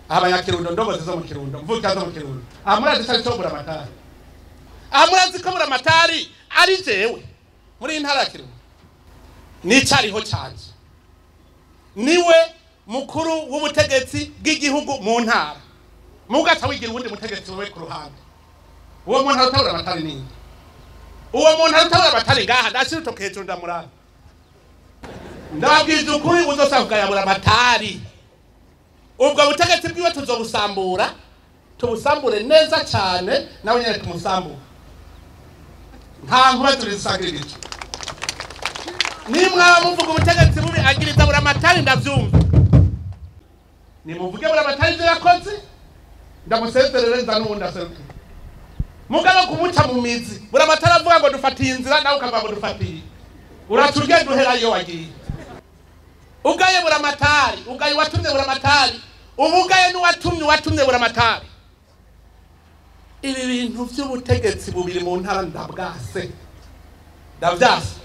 Abanyakirundo, ndongozi zo mu Kirundo, mvukira zo mu Kirundo, aha murazi ko arico Buramatari, aha murazi ko Buramatari ari jewe muri iyi ntara ya Kirundo, nicariho canje, niwe mukuru w'ubutegetsi bw'igihugu mu ntara, mugaca wigira uwundi mutegetsi wewe ku ruhande. Uwo muntu arutabura amatari ninde? Uwo muntu arutabura amatari ngaha ndashira urutoke hejuru ndamuraba. Ndababwiza ukuri, uzosanga kugayabura amatari, ubwo butegetsi bwiwe tuzobusambura, tubusambure neza cyane, nawe nyene tumusambure. Nta nkuba turisangira ibicu. Nimwaba muvuga ubutegetsi bubi agiriza Buramatari, ndavyumva. Nimuvuge Buramatari ivyo yakoze, ndamusezerere, nza n'uwundi aserukire. Mugabo kumuca mu mizi, Buramatari avuga ngo dufatiye inzira, nawe ukavuga ngo dufatiye, uraca ugenda uhera iyo wagiye. Ugaye Buramatari, ugaye uwatumye Buramatari, ubu ugaye n'uwatumye uwatumye Buramatari. Ibi bintu vy'ubutegetsi bubiri mu ntara ndabwase, ndavyase.